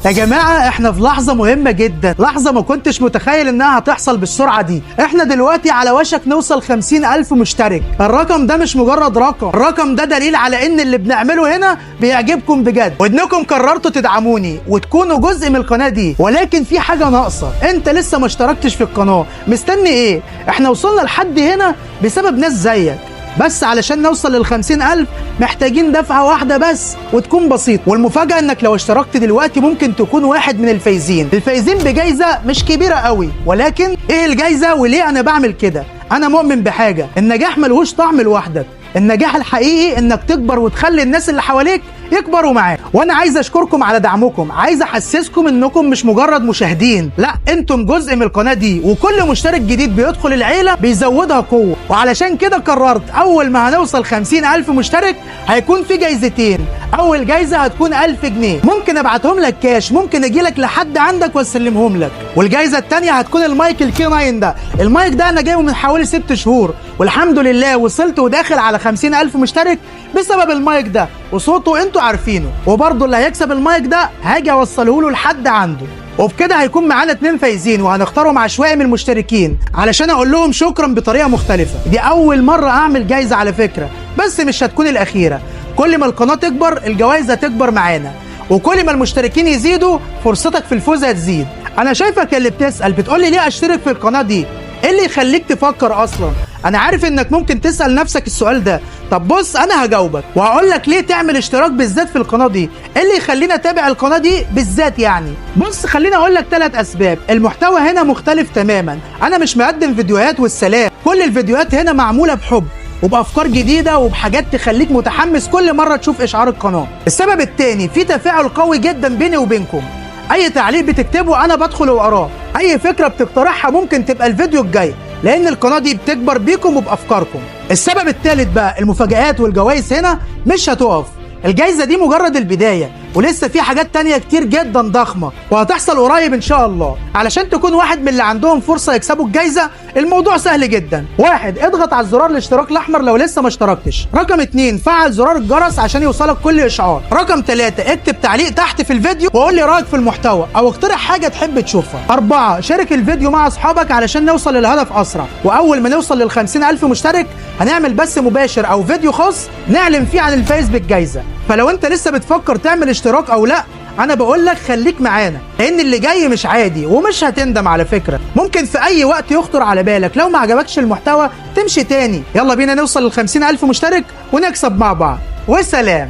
يا جماعة احنا في لحظة مهمة جدا، لحظة ما كنتش متخيل انها هتحصل بالسرعة دي. احنا دلوقتي على وشك نوصل 50,000 مشترك. الرقم ده مش مجرد رقم، الرقم ده دليل على ان اللي بنعمله هنا بيعجبكم بجد، وانكم قررتوا تدعموني وتكونوا جزء من القناة دي. ولكن في حاجة ناقصة، انت لسه ما اشتركتش في القناة، مستني ايه؟ احنا وصلنا لحد هنا بسبب ناس زيك، بس علشان نوصل لل50,000 محتاجين دفعة واحدة بس وتكون بسيطة. والمفاجأة انك لو اشتركت دلوقتي ممكن تكون واحد من الفايزين، الفايزين بجايزة مش كبيرة قوي. ولكن ايه الجايزة وليه انا بعمل كده؟ انا مؤمن بحاجة، النجاح ملهوش طعم لوحدك، النجاح الحقيقي انك تكبر وتخلي الناس اللي حواليك يكبروا معاك. وانا عايز اشكركم على دعمكم، عايز احسسكم انكم مش مجرد مشاهدين، لا انتم جزء من القناة دي، وكل مشترك جديد بيدخل العيلة بيزودها قوة. وعلشان كده قررت اول ما هنوصل 50,000 مشترك هيكون في جايزتين. اول جايزة هتكون 1000 جنيه، ممكن ابعتهم لك كاش، ممكن اجي لك لحد عندك واسلمهم لك. والجايزة الثانية هتكون المايك ال K9 ده، المايك ده انا جايبه من حوالي 6 شهور، والحمد لله وصلت وداخل على 50,000 مشترك بسبب المايك ده وصوته انتوا عارفينه. وبرضه اللي هيكسب المايك ده هاجي اوصله له لحد عنده. وبكده هيكون معانا 2 فايزين، وهنختارهم عشوائي من المشتركين علشان اقول لهم شكرا بطريقة مختلفة. دي اول مرة اعمل جايزة على فكرة، بس مش هتكون الاخيرة. كل ما القناة تكبر الجوائز هتكبر معانا، وكل ما المشتركين يزيدوا فرصتك في الفوز هتزيد. انا شايفك اللي بتسال بتقولي ليه اشترك في القناة دي؟ ايه اللي يخليك تفكر اصلا؟ انا عارف انك ممكن تسال نفسك السؤال ده. طب بص، انا هجاوبك وهقول لك ليه تعمل اشتراك بالذات في القناة دي، ايه اللي يخلينا اتابع القناة دي بالذات يعني. بص خليني اقول لك 3 اسباب. المحتوى هنا مختلف تماما، انا مش مقدم فيديوهات والسلام، كل الفيديوهات هنا معمولة بحب وبافكار جديدة وبحاجات تخليك متحمس كل مرة تشوف اشعار القناة. السبب الثاني، في تفاعل قوي جدا بيني وبينكم، اي تعليق بتكتبه انا بدخل واقراه، اي فكرة بتقترحها ممكن تبقى الفيديو الجاي، لان القناة دي بتكبر بيكم وبافكاركم. السبب الثالث بقى، المفاجآت والجوائز هنا مش هتقف، الجايزة دي مجرد البداية، ولسه في حاجات تانية كتير جدا ضخمة وهتحصل قريب ان شاء الله. علشان تكون واحد من اللي عندهم فرصة يكسبوا الجايزة الموضوع سهل جدا. 1، اضغط على زرار الاشتراك الاحمر لو لسه ما اشتركتش. رقم 2، فعل زرار الجرس عشان يوصلك كل اشعار. رقم 3، اكتب تعليق تحت في الفيديو وقول لي رايك في المحتوى او اقترح حاجة تحب تشوفها. 4، شارك الفيديو مع اصحابك علشان نوصل للهدف اسرع. واول ما نوصل لل50,000 مشترك هنعمل بث مباشر او فيديو خاص نعلن فيه عن الفايز بالجايزة. فلو انت لسه بتفكر تعمل اشتراك او لا، انا بقول لك خليك معانا، لان اللي جاي مش عادي ومش هتندم على فكرة. ممكن في اي وقت يخطر على بالك لو ما عجبكش المحتوى تمشي تاني. يلا بينا نوصل لل50,000 مشترك ونكسب مع بعض. وسلام.